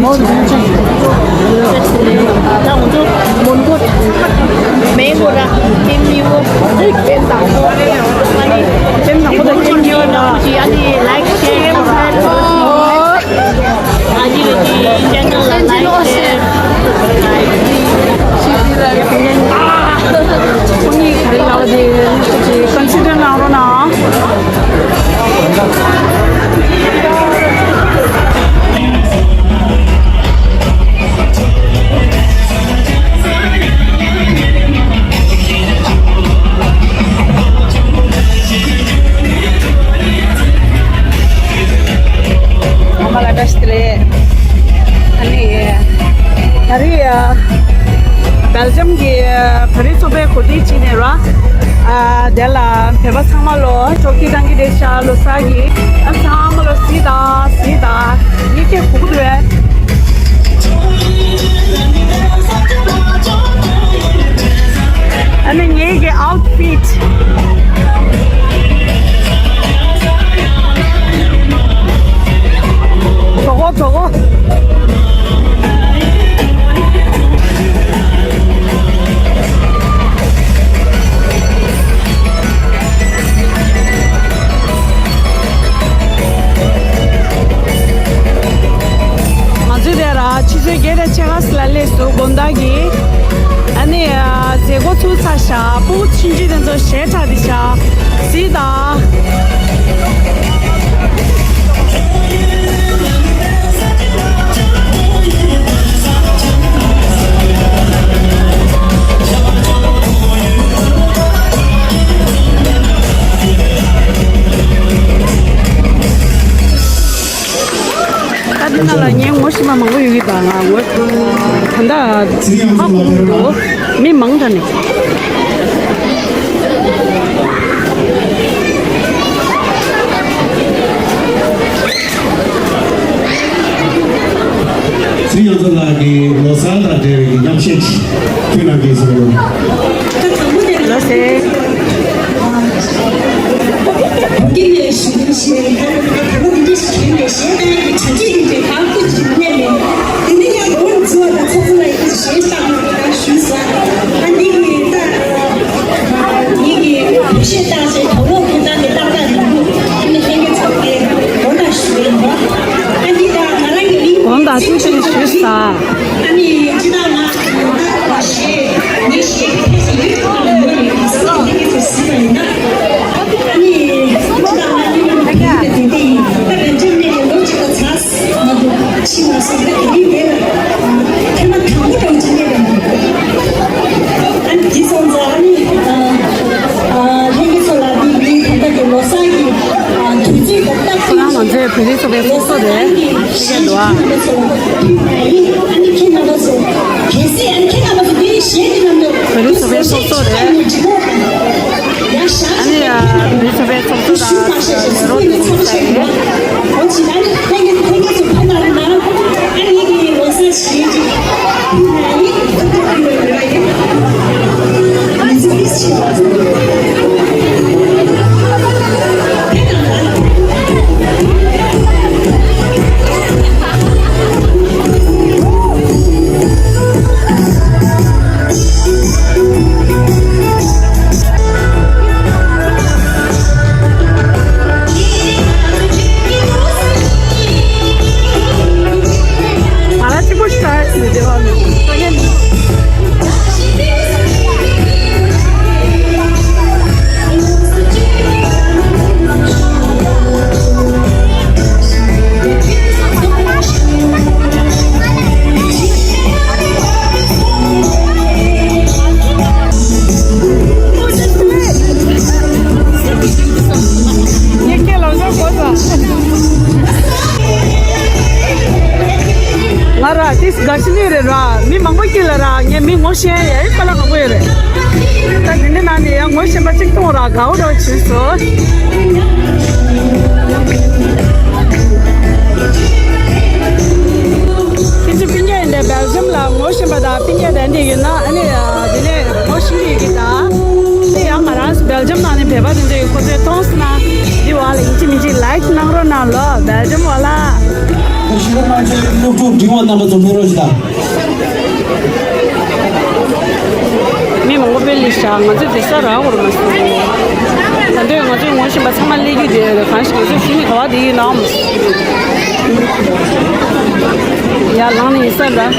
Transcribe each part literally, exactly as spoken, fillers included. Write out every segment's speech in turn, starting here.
ད་ང་ཚོ་མོན་གྷོ་མེང་གྷོ་ར་ཀེམ་ཉི་བོ་ཀེམ་དང་པོ་དང་ཀེམ་ཉི་བོ་ན་ཨ་ནི་ལའིཀ་ཤེར་ཨ་ནི་ལ་ཅེ་ནལ་ལ་ལའིཀ་ཤེར། ཁོང་གཉིས་ག་རེ་ལབ་དེ་ཁོ་ཚོས་ཀོན་སི་ཌར་གནང་རོགས་གནང་། ཨ་མ་ལགས་བཀྲ་ཤིས་བདེ་ལེགས། ཨ་ནི། ད་རེས་སྦེལ་ཇམ་གྱི་བོད་རིགས་ཚོགས་པའི་གོ་སྒྲིག་བྱས་ནས་ར། ཨ་དེ་ལ་བོད་པ་ཚང་མ་ལོ་སྤྲོ་སྐྱིད་བཏང་གི་རེད་ཤག་ལོ་གསར་གྱི། ཨ་ཚང་མ་ལོ་གཟིགས་དང་གཟིགས་དང་། ཡིད་སྐྱོ་གུ་གུ་རེད། ཨ་ནི་ངེད་ཀྱི་ཨའུཊ་ཕིཊ། གྲོགས་པོ་གྲོགས་པོ། ང་ཚོའི་དེ་ར་ཆུ་ཚོད་བརྒྱད་དང་ཕྱེད་ཀ་ཙམ་ལ་སླེབས་སོང་དགོང་དག་གི། ཨ་ནི་མཛད་སྒོ་ཚུགས་ཚར་ཤག་སྤུ་གུ་ཆུང་ཆུང་དེ་ཚོ་ཞེ་དྲག་དེ་ཤག་གཟིགས་དང་། ད་འདི་ནང་ལ་ངས་ངོ་ཤེས་པ་མང་པོ་ཡོད་ཀྱི། ད་ང་ངོ་ད་ལྟ་ཧ་གོ་མི་འདུག་མི་མང་དྲགས་ནས། ཚེ་རིང་ཚོ་ལགས་ཀྱིས་ལོ་གསར་དང་འབྲེལ་བའི་མཉམ་བཤད་ཅིག་ཕུལ་གནང་གི་ཡིན་ཟེར་བ་ཡིན། ལོ་གསར། དགོངས་དག་ཐུགས་ཆེ་ཞུ་ས། ཨ་ནི་ཅི་ད་ང་ཞེས་ངེས་ཤེས་ཕལ་ཆེར་ཡོད་ཁོ་ལ་ཡོད་རེད། ཨ་ནི་ཅི་ད་ང་ནི་མ་གི་ཡིན་པ་དེ་འདྲ་ཡིན། ད་བན་ཅམ་ནས་ལོ་གཅིག་ལ་ཚར་མ་འདུག་ཕྱི་མ་སོང་ད་དེ་རིང་དེ་ལ་ཐེངས་མ་དང་པོ་འདྲ་བོ་ཅིག་སླེབས་པ་ཡིན། ཨ་ནི་དེ་སོང་ཙང་ཨ་ནི་ལྷན་རྒྱས་ཚོ་ལ་འདི་འདི་ད་ལྟ་གི་ལོ་གསར་གྱི་དུས་ཚིགས་དང་སྟབས་བསྟུན་ཁོ་རང་ང་ཚོའི་བོད་རིགས་ཚོགས་པའི་ཚོགས་གཙོ་རེད། ཤེས་ཀྱི་འདུག་ཨ། ཨ་ནི་ཁྱེད་རྣམ་པ་ཚོ། གལ་སྲིད་ཨ་ནི་ཁྱེད་རྣམ་པ་ཚོ་འདི་གཞས་འདི་རྣམས་ལ་བོད་རིགས་ཚོགས་པའི་ཚོགས་གཙོ་རེད། ཨ་ནི་བོད་རིགས་ཚོགས་པའི་ཚོགས་གཙོ་དང་ལས་རོགས་དེ་ཚོ་ཟེར་ཡོད། འོ་ཅི་ཨ་ནི་ཁྱེད་ཀྱི་ཁྱེད་ཀྱི་ཚོ་ཕ་མ་རེད་ན། ཨ་ནི་ངེད་ཀྱི་ལོ་གསར་གཞས་ཅིག་ཨ་ནི་ཚོགས་པ་ཀུན་ལ་ཡོད་རེད། ང་ཚོ་ཨིས་ཆེ་བ། ང་ལ་གཅིག་པོ་ཞིག་ད་ཡོད་དེ་བ་མི། ང་ར་ཏིས་དགའ་ཞིག་ནི་རེད་ར། མི་མང་པོ་སྐྱིད་ལ་ར། ངས་མི་ངོ་ཤེས་ཡ་ཡི་ཁ་ལ་ཁ་པོ་ཡོད་རེད། ད་དེ་འདྲ་ན་ནི་ཡང་ངོ་ཤེས་པ་གཅིག་མཐོང་ར་དགའ་བོ་འདྲ་བོ་བྱུང་སོང་། ཁྱེད་ཚོ་སྤུན་ཀྱག་ཡིན་ཏེ་སྦེལ་ཇམ་ལ་ངོ་ཤེས་པ་དང་སྤུན་ཀྱག་དེ་འདྲ་ཡོད་ན་ཨ་ནི་དེ་ནས་ངོ་ཤེས་ཀྱི་ཡོད་ཀྱི་ད། དེ་ཡང་ང་རང་སྦེལ་ཇམ་ནང་ནས་བོད་པ་དེ་འདྲ་ཡོད་ཁོ་ཚོས་མཐོང་སོང་ན་འདི་བ་ལ་ཡིན་གཅིག་མིན་གཅིག་ལའིཀ་གནང་རོགས་གནང་ལོ། སྦེལ་ཇམ་བ་ལ། ཤེས་རབ་སྨྲ་བྱེད་སློབ་ཕྲུག་འབྲིང་བ་རྣམ་པ་ཚོ་ཕེབས་རོགས་ཞུ་དང་། མི་མང་པོ་དཔེ་སླེབས་ཤག་ང་ཚོ་དེ་ས་རག་གོ་ར་མ་སོང་། ད་དུང་ང་ཚོས་ངོ་ཤེས་པ་ཚང་མ་སླེབས་ཀྱི་འདུག་གང་ཞིག་ང་ཚོ་ཞུ་ནི་ག་བ་དེ་ཡིན་ནའང་མ་སོང་། ཡར་ལངས་ནས་ཡིན་ས་འདྲ།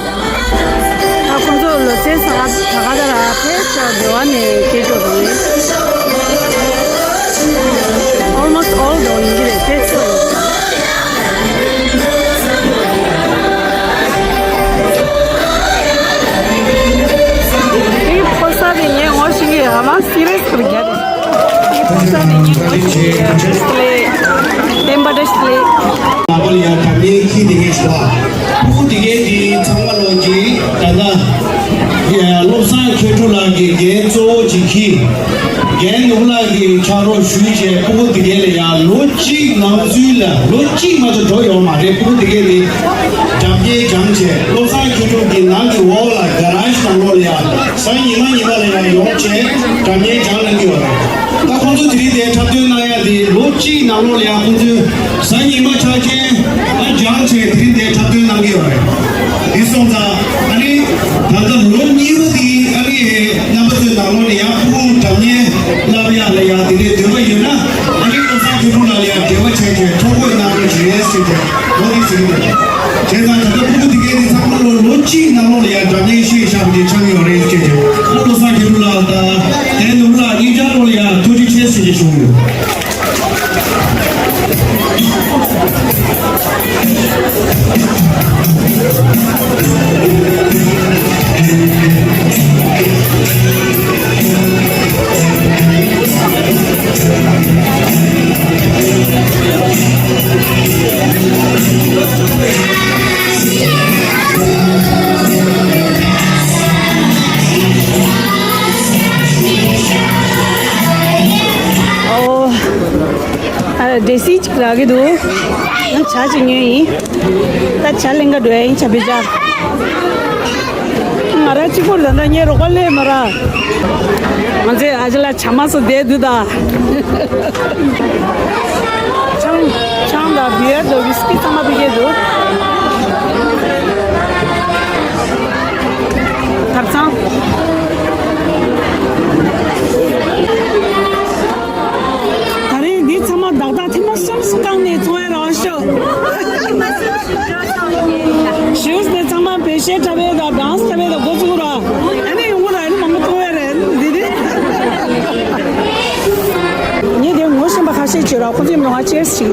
ད་ཁོང་ཚོ་ལོ་ཚད་ས་ག་ད་ག་ད་ར་ཕེབས་ཤག་འདྲ་བ་ནས་སྐད་ཅོར་རེད། Almost all འགྲོ་ཡིན་གྱི་རེད་ཕེབས་སོང་། དེའི་ཕོ་གསར་དེ་ངས་ངོ་ཤེས་ཀྱི་ཡོད་མ་སི་རི་ཡས་ཀྱི་རྒྱ་རེད། ཕོ་གསར་དེ་ངས་ངོ་ཤེས་ཀྱི་ཡོད་བཀྲ་ཤིས་བདེ་ལེགས། བསྟན་པ་བཀྲ་ཤིས་བདེ་ལེགས། ལ་པ་ལ་ཡང་དྲ་མའི་ཁྱི་དེ་གས་ཞུ་བ། ཕྲུ་གུ་དེ་གས་དེ་ཚང་མ་ལོ་གཅིག་ད་ལྟ་ཡ་བློ་བཟང་མཁས་གྲུབ་ལགས་ཀྱི་འགན་གཙོ་བོ་གཅིག་གིས་རྒན་ནོར་བུ་ལགས་ཀྱི་ཕྱག་རོགས་ཞུས་བྱས་ཕྲུ་གུ་དེ་གས་ལ་ཡང་ལོ་གཅིག་ནང་ཚུད་ལ་ལོ་གཅིག་མ་གཏོགས་འགྲོ་ཡོད་མ་རེད། ཕྲུ་གུ་དེ་གས་ལ་སྒྲ་སྙན་སྦྱངས་བྱས་བློ་བཟང་མཁས་གྲུབ་ཀྱི་ནང་གི་འོག་ལ་ག་ར་ཞིག་ནང་ལོགས་ལ་ཡང་གཟའ་ཉི་མ་ཉི་མ་ལ་ཡང་ཡོང་བྱས་སྒྲ་སྙན་སྦྱངས་གནང་གི་ཡོད་རེད། ད་ཁོང་ཚོ་དེ་རིང་འདིར་འཁྲབ་སྟོན་གནང་ཡ་དེ་ལོ་གཅིག་ནང་ལོགས་ལ་ཡང་ཁོང་ཚོས་གཟའ་ཉི་མ་ཆ་ཆེན་ཨ་སྦྱངས་བྱས་དེ་རིང་འདིར་འཁྲབ་སྟོན་གནང་གི་ཡོད་རེད། དེ་སོང་ཙང་ཨ་ནི་ད་ལྟ་ལོ་གཉིས་པ་དེ་ཨ་ནི་རྣམ་པ་ཚོའི་ནང་ལོགས་ལ་ཡང་ཕྲུ་གུ་སྒྲ་སྙན་བསླབ་ཡ་ལ་ཡང་དེ་འདྲའི་འདོད་པ་ཡོད་ན་ཨ་ནི་བློ་བཟང་མཁས་གྲུབ་ལགས་ལ་ཡང་འབྲེལ་བ་བྱས་བྱས་ཐོ་འགོད་གནང་རོགས་བྱེད་ཟེར་བྱས་ལོ་འདི་ཟེར་གྱི་འདུག་བྱས་ཙང་ད་ལྟ་ཕྲུ་གུ་དེ་གའི་དེ་ཚང་མ་ལོ་ལོ་གཅིག་ནང་ལོགས་ལ་ཡང་སྒྲ་སྙན་ཤེས་བྱ་བ་དེ་ཆགས་ཡོད་རེད་ཅེས་བྱས། ཨ་བློ་བཟང་མཁས་གྲུབ་ལགས་དང་དེ་ནུབ་ལ་གཉིས་ཆར་ལོ་ལ་ཡང་ཐུགས་རྗེ་ཆེ་ཟེར་གྱི་ཞུ་གི་ཡོད། ཨོ། ཨ་འདྲེ་སི་ཅིག་རག་གི་འདུག་ང་ཇ་ཅིག་ཉོས་ཡིན། ད་ཇ་ལེན་ག་འགྲོ་ཡ་ཡིན། ཇ་ཕུད་ཇ། ང་རང་གཅིག་པོར་ད་ལྟ་ངའི་རོགས་པ་སླེབས་མ་རག་ང་ཚོའི་ཨ་ཅག་ལ་ཇ་མ་ཟོས་བསྡད་འདུག་ད། ཆང་ཆང་དང་བི་ཡར་དང་ཝིས་ཀི་ཚང་མ་ཕུད་ཀྱི་འདུག་ཐབ་ཚང་། ད་རིང་འདི་ཚང་མ་བདག་བདག་ཐེངས་མ་གསུམ་སུ་བཀང་ནས་ཚོང་ཡ་རང་ཤོག་ཞུས་ནས་ཚང་མ་བེད་སྤྱོད་འཁྲབ་པའི་དང་ཌན་སི་འཁྲབ་པའི་དང་འགོ་ཚུགས་ར། ཨ་ནི་ཡོང་གི་ར། ཨ་ནི་མང་པོ་མཐོང་ཡ་རེད་འདི་དེ། ངས་དེ་ངོ་ཤེས་པ་ཁ་ཤས་བྱོས་ར། ཁོ་ཚོའི་མི་ང་ཅེར་སི་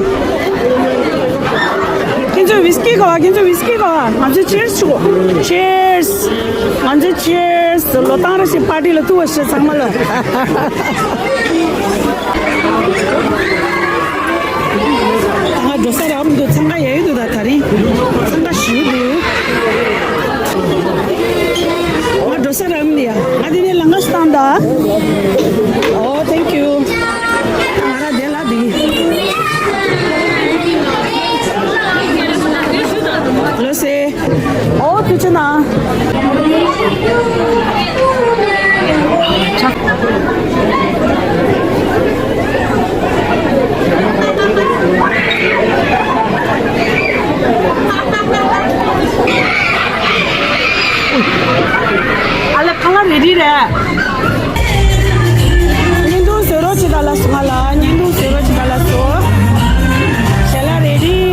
བྱེད། ཁྱེད་ཚོ་ཝིས་ཀི་ག་བ། ཁྱེད་ཚོ་ཝིས་ཀི་ག་བ། ང་ཚོ་ཅེར་སི་བྱེད་གོ་ཅེར་སི། ང་ཚོ་ཅེར་སི། ལོ་ཏང་ར་ཞིག་པར་ཊི་ལ་ཐུག་པ་ཞིག་ཚང་མ་ལ། ད་ང་འགྲོ་ས་རག་མི་འདུག་འཚང་ཁ་ཡག་ཡོད་འདུག་ད་ད་རིང་འཚང་ཁ་ཞེ་པོ་འདུག་ང་འགྲོ་ས་རག་མི་འདུག་ཡ། ང་དེ་ནས་ལམ་ཁ་ཞིག་བཏང་ད། ཨོ་ཐེང་ཀྱུ། ང་རང་དེ་ལ་འདི། ལོ་སེ། ཨོ་ཐུགས་རྗེ་གནང་། ཨ་ལ་ཁ་ལག་རེ་ཌི་རེད། བརྙན་ཐུང་བཟོ་རོགས་བྱེད་ད་ལ་སོ། ང་ལ་བརྙན་ཐུང་བཟོ་རོགས་བྱེད་ད་ལ་སོ། ཞལ་ལག་རེ་ཌི།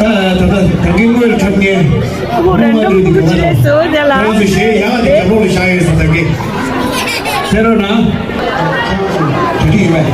ད་ལྟ་ད་གིན་དངོས་ལ་འཁྲབ་མཁན་ཁོ་རང་འགྲོ་གི་འདུག་ཅེས་ཟེར་བ་དེ་ལ། ཁོ་རང་ཚོ་གཞས་ཡག་དེ་རྒྱབ་ལོགས་ལ་བཞག་ཡོད་ཟེར་ད་གིན། ཕེབས་རོགས་གནང་། དེ་འདྲ་ཡིན་པས།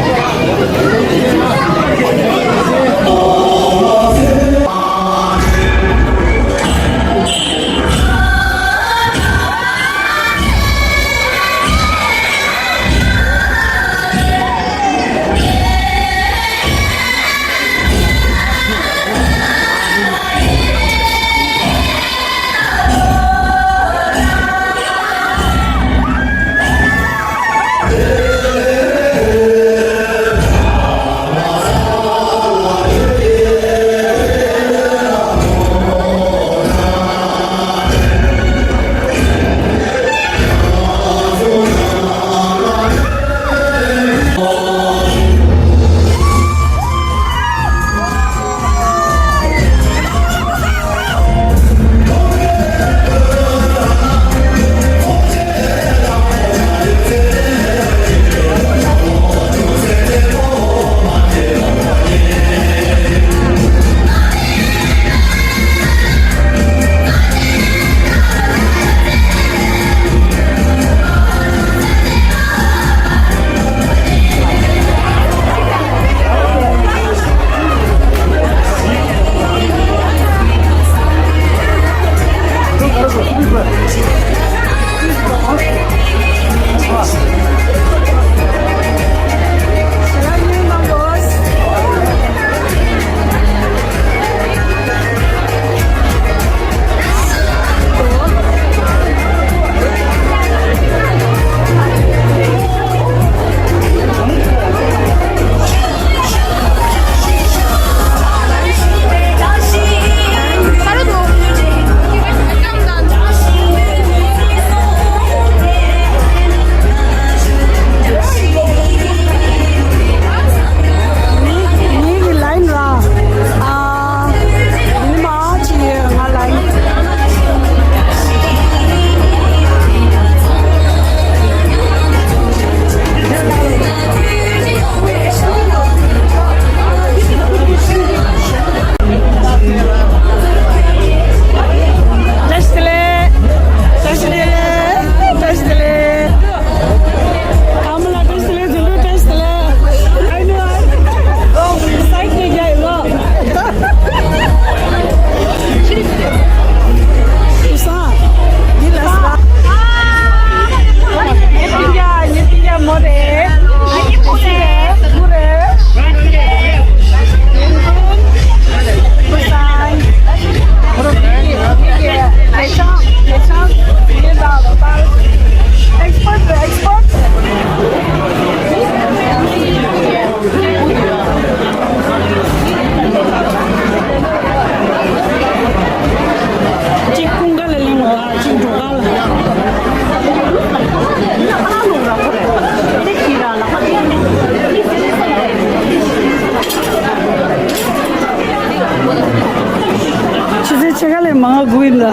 སྒུག་ཡིན་ལ།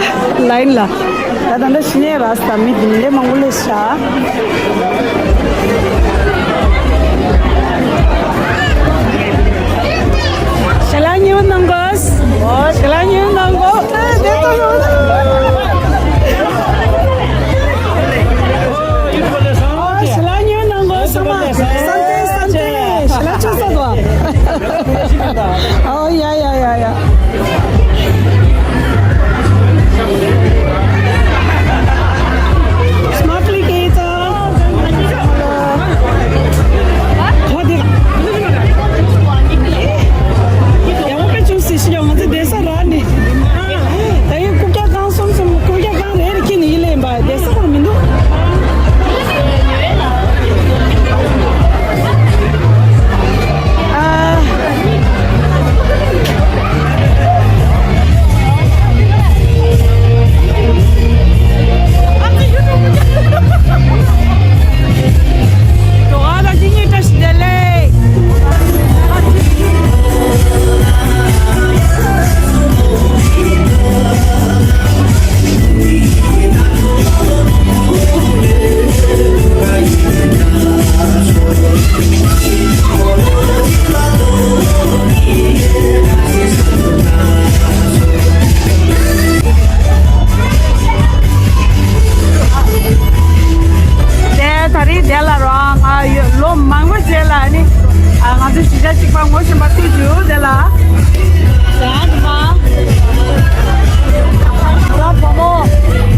ལ་ཡིན་ལ། ད་ད་ལྟ་ཕྱི་ནས་ར་སྟ་མི་དེ་འདྲའི་མང་པོ་སླེབས་ཤག་ཞལ་ལག་མཉེས་པོ་གནང་དགོས། ཞལ་ལག་མཉེས་པོ་གནང་དགོས། ཨ། བསྡད་ཐུབ་ཡོད། ཨ། ཞལ་ལག་མཉེས་པོ་གནང་དགོས། ཚང་མ་སན་ཏེ་སན་ཏེ། ཞལ་ལག་མཆོད་ས་དགོས། ཨོ་ཡ་ཡ་ཡ་ཡ། Smuggling ཨེ་ཙ། ཧོ་དེ། ཡག་པོ་དཔེ་བྱུང་ཟེར་ཞུ་ཡ། ང་ཚོ་བསྡད་ས་རག་ནི། ད་ཡིན་རྐུབ་བཀྱག་རྐང་གསུམ་གསུམ། རྐུབ་བཀྱག་རྐང་རེ་རེ་ཁྱེར་ནས་ཡིན་ལེ་ཡིན་པ། བསྡད་ས་རག་མི་འདུག་ཨ། འགྲོ་བ་ལ་ཇི་སྙེད་བཀྲ་ཤིས་བདེ་ལེགས། དེ་ད་རེས་དེ་ལ་རང་ང་ཡོད། ལོ་མང་པོ་རྗེས་ལ་ནི། ཨ། ང་ཚོ་གཞིས་ཆགས་གཅིག་པ་ངོ་ཤེས་པ་ཐུག་རྒྱུ་དེ་ལ། ཡ་ནི་མ། ང་བུ་མོ།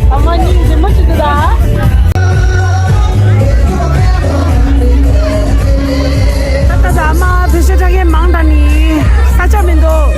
བུ་མོ་གཉིས་རི་མོ་བྱེད་དུ་ད། ད་ད་ད་མ་བེད་སྤྱོད་དྲག་མཁན་མང་དྲགས་ནི་ས་ཆ་མི་འདུག་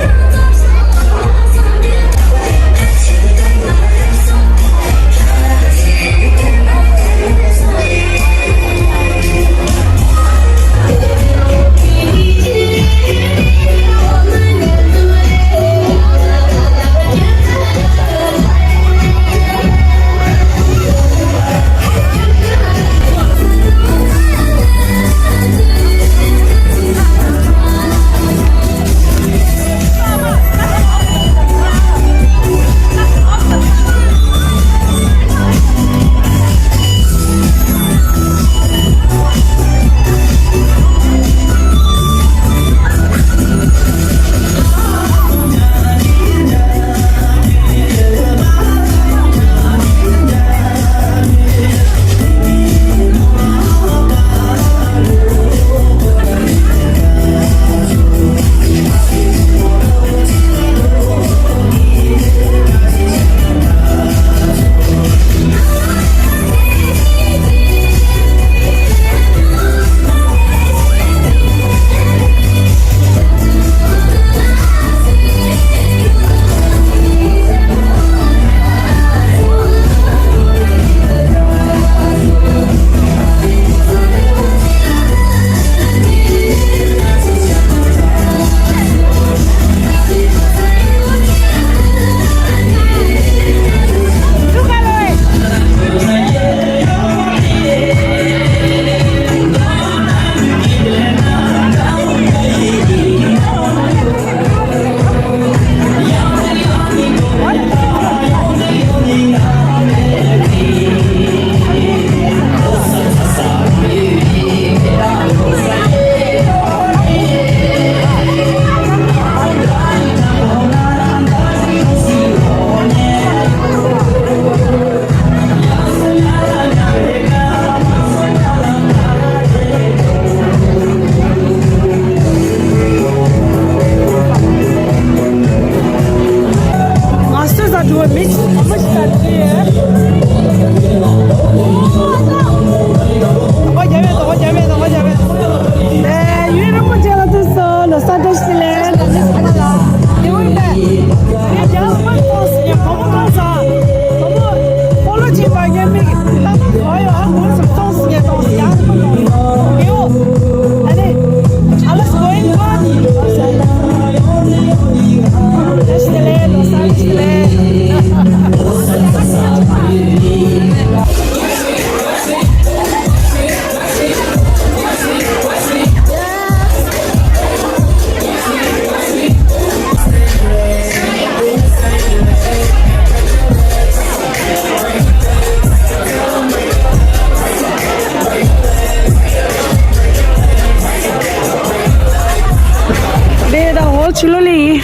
ཕྱི་ལོགས་ལ་ཡིན།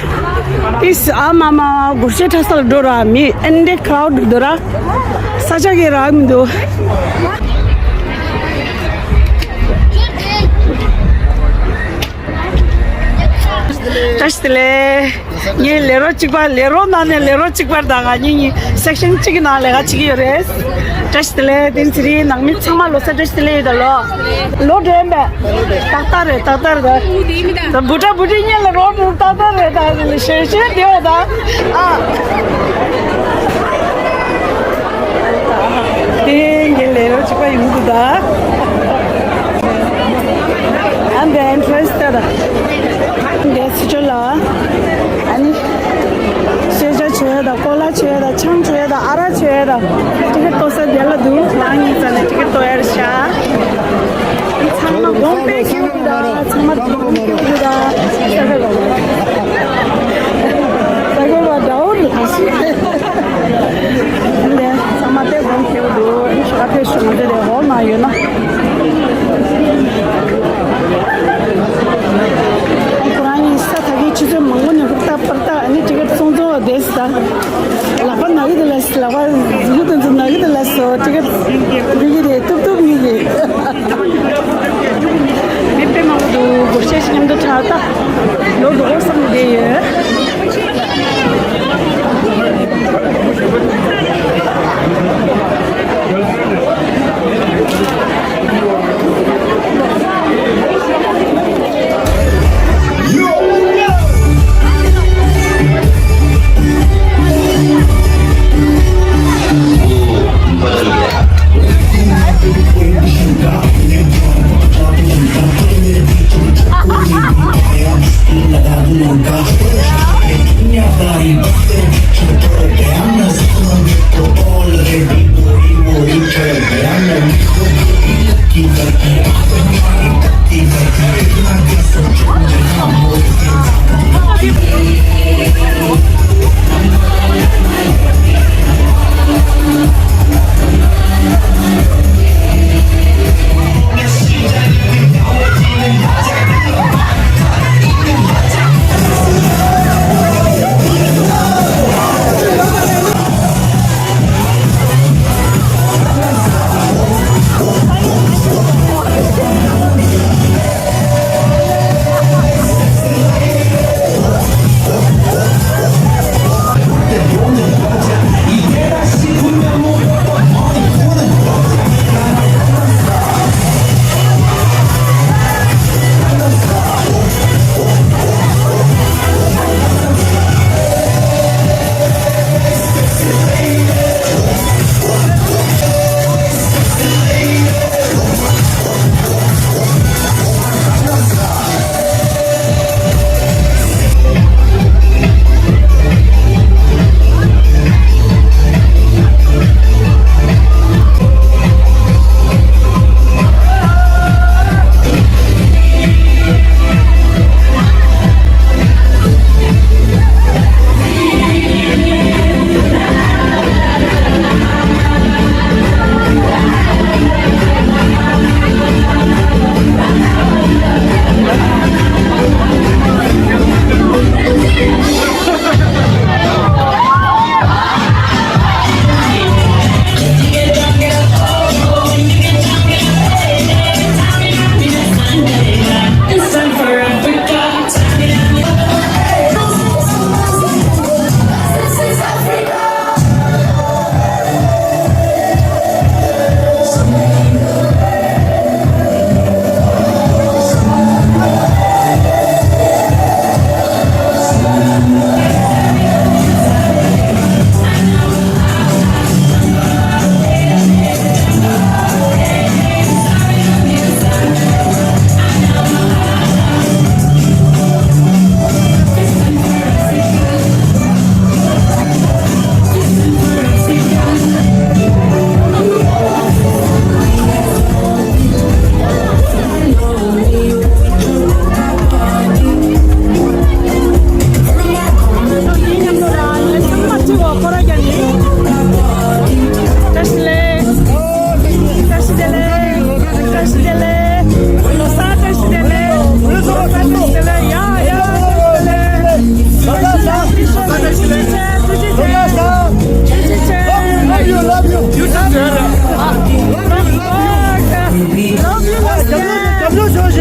ཨིས་ཨ་མ་མ་སྒོར་གཞས་འཁྲབ་ས་ལ་འགྲོ་ར། མི་ཨེ་འདྲའི་ཁྲའུ་ཌི་འདུག་ར། ས་ཆ་གི་རག་མི་འདུག་བཀྲ་ཤིས་བདེ་ལེགས། ངའི་ལས་རོགས་གཅིག་པ། ལས་རོགས་ནང་ནས་ལས་རོགས་གཅིག་པ་དང་། ང་གཉིས་གཉིས་སེག་ཤན་གཅིག་གི་ནང་ལས་ཀ་བྱེད་ཀྱི་ཡོད་རེད། བཀྲ་ཤིས་བདེ་ལེགས། དེ་ཚེ་རིང་ནང་མི་ཚང་མ་ལོ་གསར་བཀྲ་ཤིས་བདེ་ལེགས་ཡོད་ད་ལོ། ལོ་འདྲེན་པས། ཏག་ཏག་རེད། ཏག་ཏག་རེད། ད་བུ་ཕྲུག་བུ་ཕྲུག་གཉིས་ལ་རོགས་འདུག་ཏག་ཏག་རེད། ད་ལེ་ཤེ་ཤེ་དེ་འོ་ད། ཨ། དེ་ངའི་ལས་རོགས་གཅིག་པ་ཡོང་འདུག་ད། ཨ་འདི་ཨེན་ཊི་རན་སི་ད་ད། འདི་ཚེ་ཆོས་ལ། ཨ་ནི། ཤེས་བྱ་བྱོས་དང་། ཀོ་ལ་བྱོས་དང་། ཆང་བྱོས་དང་། ཨ་རག་བྱོས་དང་། ཊི་ཀེ་ཊི་གཏོང་ས་དེ་ལ་འདུག་ང་གཉིས་རྩ་ནས་ཊི་ཀེ་ཊི་གཏོང་ཡར་བཞག་ཚང་མ་དགོངས་པའི་ཁྱེར་གྱི་དང་། ཚང་མ་དགོངས་པའི་ཁྱེར་གྱི་དང་། ས་ཁ་ལ། ས་ཁ་ལ་འདྲ་བོ་རེད། ད་ཤི། འདི་ཚང་མ་དེ་དགོངས་ཁྱེར་གྱི་འདུག་ཨ་ནི་ཞོགས་ཁ་ཕེབས་ཤོག་ང་ཚོ་དེ་འོག་ན་ཡོད་ན། ཁོ་རང་གཉིས་ས་ད་གིན་ཆུ་ཚོད་མང་པོ་ནས་ཧུར་ཐག་པར་ཐག་ཨ་ནི་ཊི་ཀེ་ཊི་སོང་ཙང་བསྡད་ས། ལག་པ་ན་གི་འདུག་ལབ། ལག་པ་གཟུགས་དེ་ཚོ་ན་གི་འདུག་ལབ་སོང་། ཊི་ཀེ་ཊི་འགྲིག་གི་རེད། ཐུབ་ཐུབ་ངེས་ཀྱི། མི་དཔེ་མང་པོ་འདུག་སྒོར་གཞས་ཤིག་མཉམ་དུ་འཁྲབ་ད། ལོ་འགྲོ་འོ་བསམ་བསྡད་ཡོད།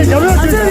རྒྱབ་ལོག་ཅིག་